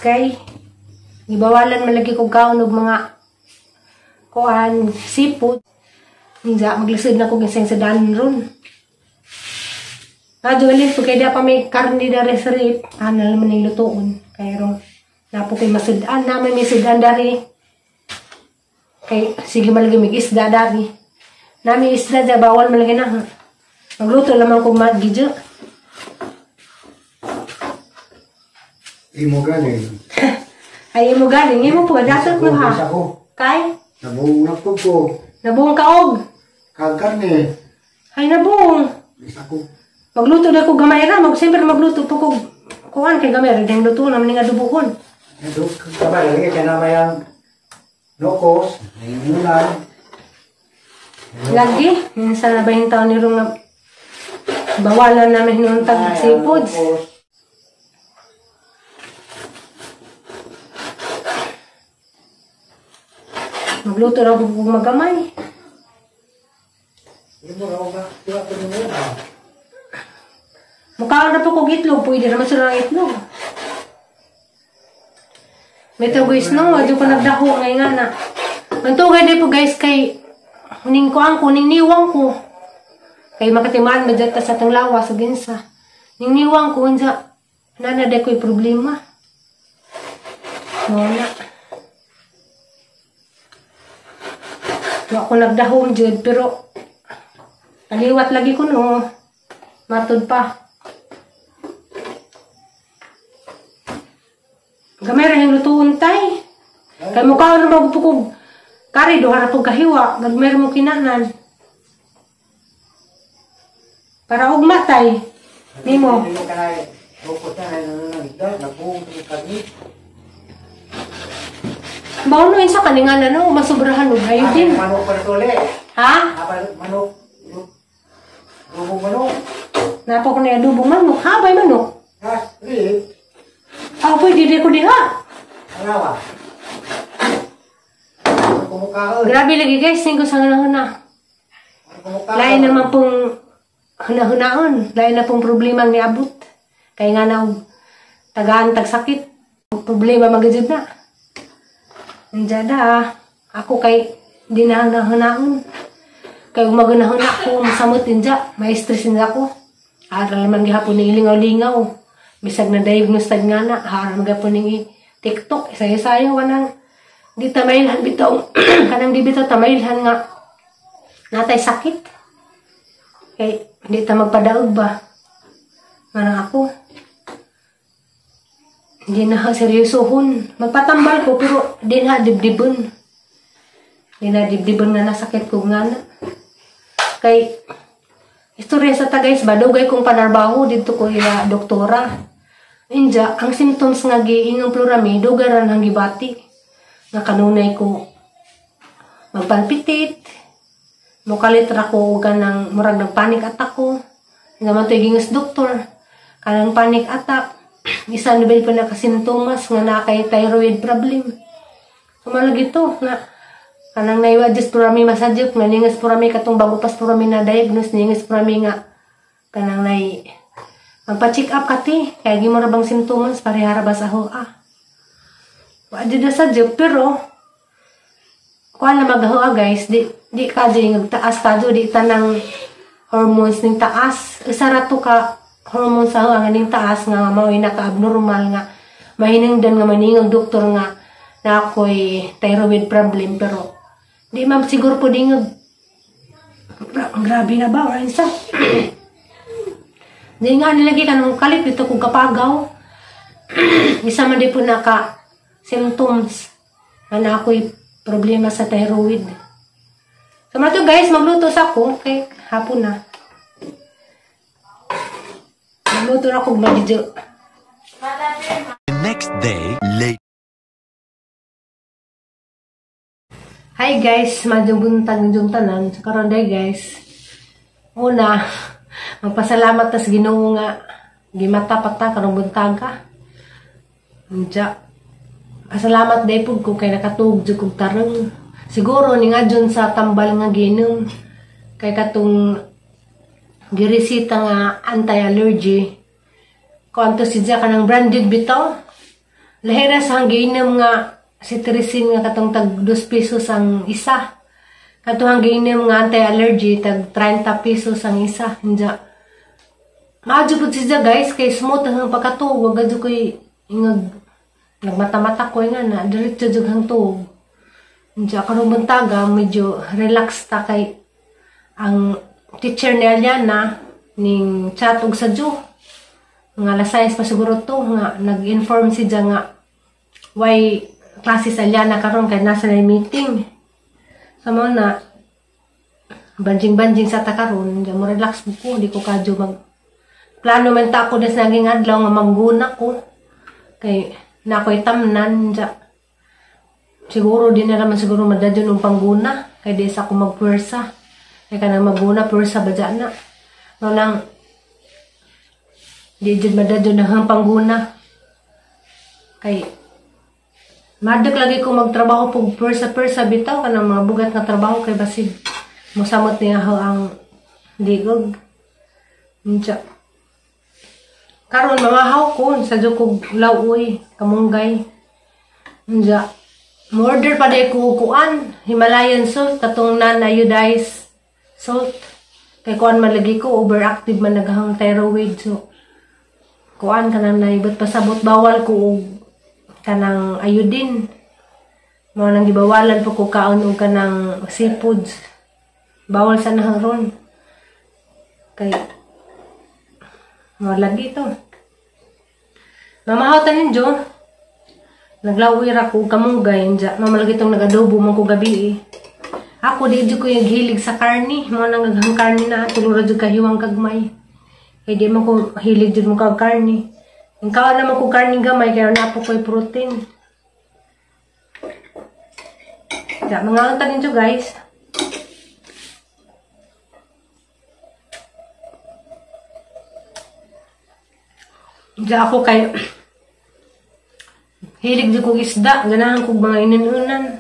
Kay gibawalan man lagi kog kaon og mga kuan seafood. Unsa maglisod na kog isang sedan ron. Radyo alin po kay di pa may karne dari sa rip. Ano naman ning lutoon. Kay ro napo kay masudan na may sudan dari. Kay sige malagi mig isda dari. Nami isda da bawal malagi na. Magluto lamang kog magidyo. Imo galing. Ay imo galing, imo po datot mo ha. Kay nabuong na po ko. Nabuong kaog. Kag karne. Ay nabuong. Isa ko. Magluto na ko gamay ra, mag siyempre magluto po ko kuan kay gamay ra ding luto naman ning adubohon. Ito kamay lagi kay na mayang nokos, nanginulan. Lagi, minsan na ba yung taon ni Rong na bawalan namin noon tag seafoods. Magluto ra ko magamay. Mukha na po kog itlog, pwede naman sila ng itlog. Metro guys, no, adyo ko nagdaho ngay nga na. Mantugay di po guys kay kuning ko ang kuning niwang ko. Kay makatimaan madjata sa tang lawas ug insa. Ning niwang ko unsa nana day ko'y problema. Mo na. Wa ko nagdahom jud pero kaliwat lagi ko no. Matud pa. Gamay ra yung lutuon tay. Kay mukha na magpukog. Kari duha ra pug kahiwa, gagmay mo kinanan. Para ugma tay. Nimo. Baon no insa kani nga no masubrahan og ayo din. Manok pa tole. Ha? Manok. Adobong manok. Napo ko na adobong manok. Ha bay manok? Ha, ri. Ah, pwede di ko diha. Ano ba? Grabe lagi guys, singko sa hunahuna. Lain naman pong hunahunaon. Lain na pong problema ang niabot. Kaya nga na tagaan tagsakit. Problema magajud na. Nandiyan na. Ako kay di na hunahunaon. Kaya umagunahuna ako, masamot din dya. May stress din ako. Aral man gihapon ni ilingaw-lingaw. Bisag na diagnose tag nga na. Aral man gihapon ni TikTok. Isayo-sayo ka nang di tamailhan bitaw. Kanang di bitaw tamailhan nga natay sakit. Kay di ta magpadaog ba. Manang ako. Hindi na seryosohon. Magpatambal ko pero di na dibdibon. Di na dibdibon nga nasakit ko nga na. Kay istorya sa ta guys ba, dugay kong panarbaho dito ko ila doktora. Inja, ang symptoms nga giingong plurami, dugay ra nang gibati. Nga kanunay ko magpalpitit, mukalit ra ko ganang murag nag panic attack ko. Naman to gingos doktor, kanang panic attack. Isa na ba na kasintomas nga na kay thyroid problem. Sumalagi to nga kanang naiwa-adjust purami masadyop nga ningas purami katong bago pas purami na diagnose ningas purami nga kanang nay magpa-check up kati kay gimo ra bang simptomas parehara ba sa hoa. Wa jud na sadyop pero kuan na magahoa guys, di di ka jud nagtaas ta jud di tanang hormones ning taas. Isa ra to ka hormones sa hoa nga ning taas nga mao'y naka-abnormal nga mahinungdan nga maningog doktor nga na ako'y thyroid problem pero di ma'am siguro po dingog. Grabe na ba? Or isa? Di nga nilagi ka nung kalit dito kong kapagaw. Isa man di po naka symptoms na ako'y problema sa thyroid. So mato guys, magluto sa ako. Okay, hapon na. Magluto na ako magdidyo. The next day, late. Hi guys, madyong buntag ng tanan. So karon day guys. Una, magpasalamat tas Ginoo nga gimata pa ta karong buntaga. Unja. Pasalamat day pud ko kay nakatuog jud kog tarong. Siguro ni nga dyan sa tambal nga ginom kay katong giresita nga anti-allergy. Kuanto si dya kanang branded bitaw. Lahira sa giinom nga cetirizine nga katong tag 2 pesos ang isa. Katong giinom nga anti-allergy tag 30 pesos ang isa. Inja. Maadyo pud siya guys kay smooth ang pagkatuog, wag adyo koy ingag nagmata-mata ko nga na diretso jud hang tuog. Inja karong buntaga medyo relax ta kay ang teacher ni Aliana ning chat og sa Ju. Nga alas 6 pa siguro to nga nag-inform siya nga why classes Aliana karon kay nasa na meeting. Sa mo na banjing-banjing sa ta karon, mo relax ko, di ko kadyo mag plano man ta ako des naging adlaw nga mangguna ko kay na ako'y tamnan ja. Siguro di na naman siguro madadyon ng pangguna kay di sa ako magpwersa. Kay kanang maguna pwersa ba dyan na. No nang di jud madadyon ang pangguna. Kay madok lagi ko magtrabaho pug pwersa-pwersa bitaw kanang mga bugat nga trabaho kay basig mosamot niya ang ligog. Unsa karon mamahaw ko sa jud kog lawoy kamunggay. Unja mo-order pa day ko kuan Himalayan salt katong non-iodized salt kay kuan man lagi ko overactive man naghang thyroid, so kuan kanang naibot pasabot bawal ko og kanang iodine. Mao nang gibawalan po ko kaon og kanang seafoods, bawal sa nahang ron kay mao lagi to. Mamahaw ta ninyo. Naglawi ra ko kamunggay unja. Mamalagi tong nag-adobo man ko gabi eh. Ako di jud ko yung hilig sa karne. Mao nang naghang karne na tulo ra jud kahiwang kagmay. Kay di man ko hilig jud mo kag karne. Ang kaon naman ko karne gamay kay naa po koy protein. Ja, mga unta ninyo guys. Diya ako kay hilig jud kog isda, ganahan kog mga ininunan.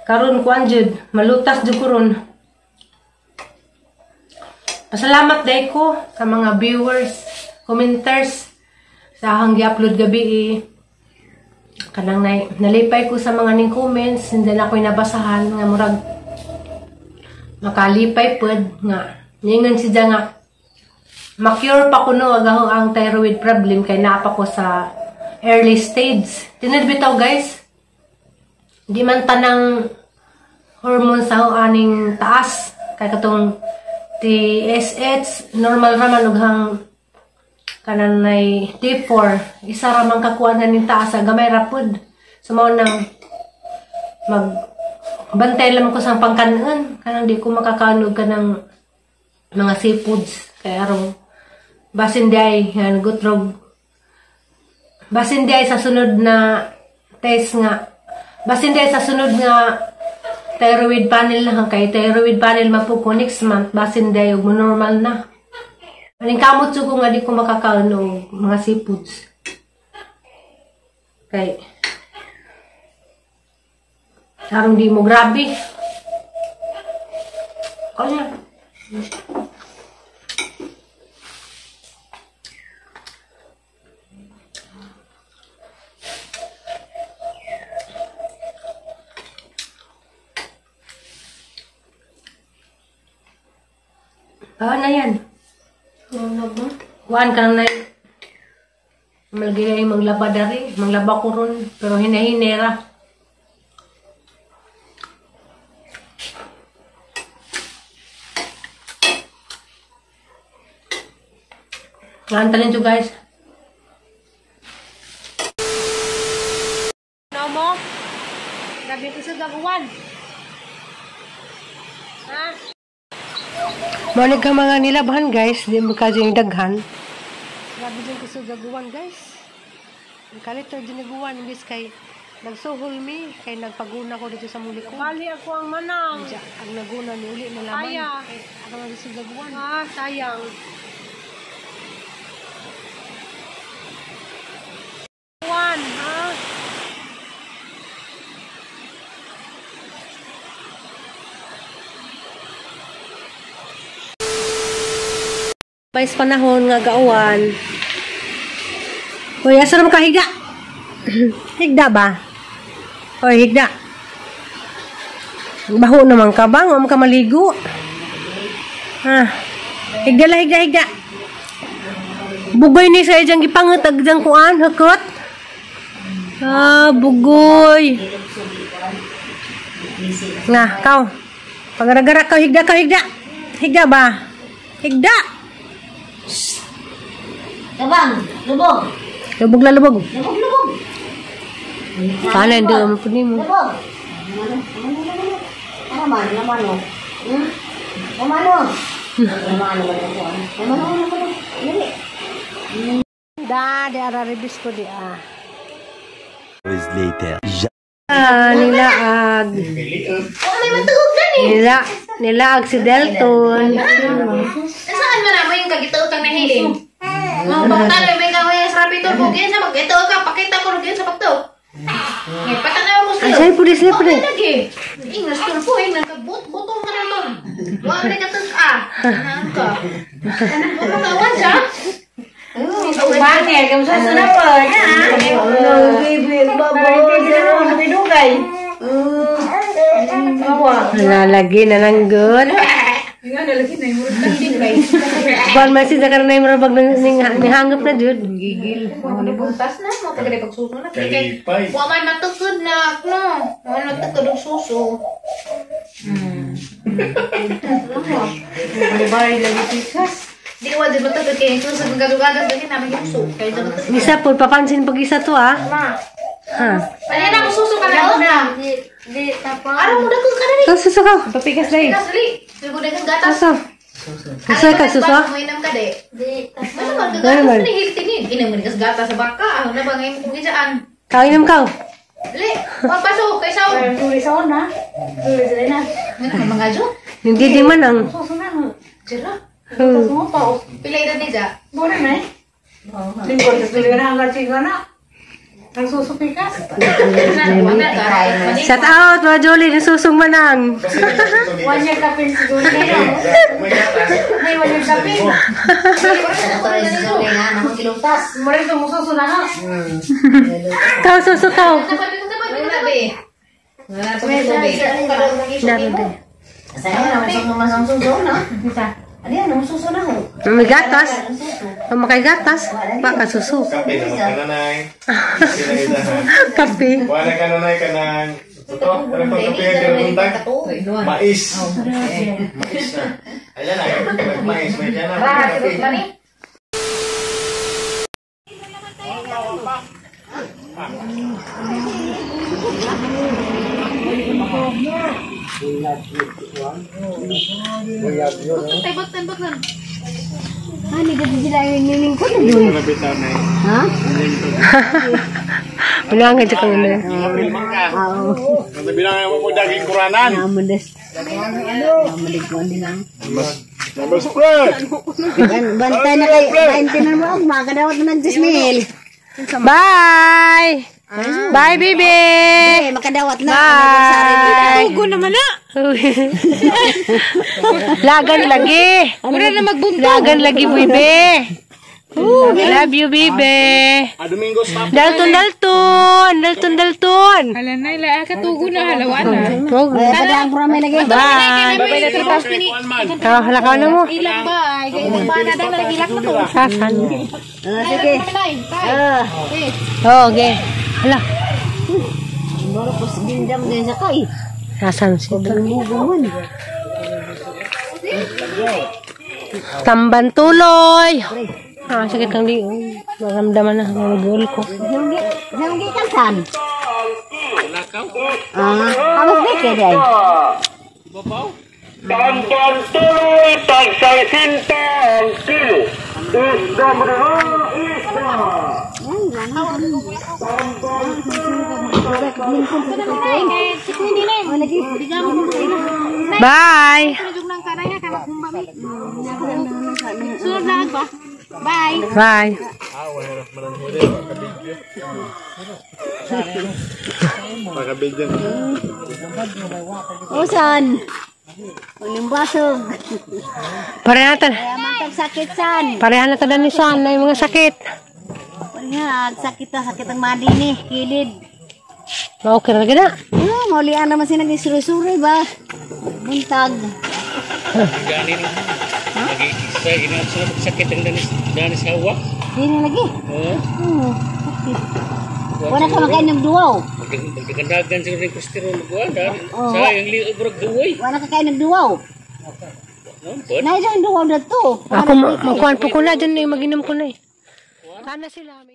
Karon kuan jud, malutas jud ko ron. Pasalamat day ko sa mga viewers, commenters sa akong gi-upload gabi eh. Kanang nalipay ko sa mga ning comments, hindi na ako'y nabasahan nga murag makalipay pud nga ningon siya nga ma-cure pa kuno agaho ang thyroid problem kay naa pa ko sa early stage. Tinud bitaw guys, di man tanang hormone sa aning taas kay katong TSH normal ra man ug hang kanan nay T4 isa ra man kakuan ning taas gamay ra pud. So mao nang mag bantay lang ko sa pangkanon kanang di ko makakaon og kanang mga seafoods kay arong basin di ay gutrog, basin di ay sa sunod na test nga, basin di ay sa sunod nga thyroid panel na kay thyroid panel mapo ko next month, basin di ay og normal na. Aning kamot ko nga di ko makakaon og mga seafoods kay arong di mo grabe. Kanya na yan. Kuan ka na. Malagay ay maglaba dari. Maglaba ko ron. Pero hinahinera. Naantalin nyo guys. No mo? Grabe ko sa gaguan. Ha? Malig ka mga nilabahan guys, di mo kadyo yung daghan. Grabe din ko sa gaguan guys. Kaliter din naguan, imbis kay nagsuhol mi, kay nagpaguna ko dito sa muli ko. Bali ako ang manang. Ang naguna ni uli na laman. Kaya. Ako ang sa gaguan. Ah, sayang. One, ha? Pais panahon nga gauwan. Hoy, asa ra makahiga? Higda ba? Oy, higda. Baho naman ka ba? Huwag ka maligo. Ah. Higda la, higda, higda. Bugoy ni sa ijang gipangat ag diyang kuan, hakot. Ah, bugoy. Nga, kau. Pagaragara kau, higda, kau, higda. Higda ba? Higda. Tabang, lubog. Lubog la, lubog. Lubog, lubog. Sana hindi mo po mo. Lubog. Naman, naman o. Naman o. Naman o. Naman o. Dali. Da, di ara ribis ko di ah. Hours later. Ah, nilaag. Oh, may matuog gani. Nilaag si Delton. Saan man na mo yung kagituog kang nahilin? Oh, pagtalo may kahoy sa rapid turbo gyud sa magituog ka pakita ko gyud sa pagtuog. Ngay patanaw mo Ay, sa'yo. sa'yo po di, sa'yo po di. Okay lagi. Ingnas turbo, ingnas ka butong ka na to. Wa rin ka tug ah. Naan ka. Ano ka awan siya? Bangil, kamu sa sunapod. Lalagi na lang good. Kuan man siya karon na yung murag nihangop na jud. Buntas na mo pag pagsuso na kay wa man matukod na no. Wa man matukod og suso. Di wa di matukod kay suso kung gadugadas dili na may suso. Kay dapat Isa po papansin pag isa to ah. Ha. Ano na suso ka na? Di, di, tapos. Araw mo dako ka na ni. Ikaw suso ka. Papikas dai. Pikas dali. Sugo daghang gatas. Suso. Suso ka suso. Mo ka de. Di, tapos. Ano man Ano gagatas man? ni hilti ni. Ina mo ni gatas sa baka. Ano na ba ngayon kung ijaan? Kau inom kau. Dali, papaso kay saw. Tuloy sa ona. Tuloy sa na. Ano man mga jo? Hindi di man ang. Jera. Hmm. Pila edad ni ja? Buwan na eh. Lingkod, tuloy na ang kachiga na. Ang susupikas. Wala ka. Shout out mga Jolie, nasusong manang. One year kapin si Julie. May one year kapin. Mura ito mususo na ha. Kau suso kau. May gatas. Makay gatas. Baka suso. Kape naman ka nanay. Kape. Wala ka nanay ka nang. Totoo, wala kang kape ka buntag. Mais. Mais na. Ayan na, mais. May ka na. Kape. Ha? Wala nga dyan kang ano. Bilang mo daging kuranan. Number spread. Bantay na kay, bantay na mo, makadawat na ng 10,000. Bye! Bye, baby! Eh, makadawat na. Bye! Tugo naman na. Lagan lagi. Wala na magbuntong. Lagan lagi, baby. Love you, baby. Domingo stop. Dalton, Dalton. Dalton, Dalton. Hala na, ila katugo na, halawa na. Padang pura may lagi. Bye. Oh, halakaw na mo. Ilang ba? Kay ba na daw nagilak na to. Sasan. Sige. Ah, Oh, okay. Hala. mura po gindam din sa kay. Sasan siya. Tamban tuloy. Ah, sakit ng di. Maramdaman na ang buol ko. Sanggi kan san. Ah, awas di kay day. Tamban tuloy, tag-6 ang kilo. Isda mo na, isda! Bye. Bye. Bye. Pakabigyan. Usan. Uling basog. Pareha na Kaya matag sakit san. Pareha na tanan ni San na yung mga sakit. Nga, sakit ta, sakit ang madi ni, kilid. Okay ra gina. Ano, maulian naman siya nag-suri-suri ba? Buntag. Gani ni. Lagi isa ina sa sakit ang danis danis hawa. Dili lagi. Oo. Oo, sakit. Wala ka makain ng duwaw. Magdagandagan siguro ng kolesterol ko ah. Oo. Sa ang liog brog duway. Wala ka kain ng duwaw. No, but Naay dyan duwaw na to. Ako magkuhan po ko na dyan eh, maginom ko na eh. Sana sila.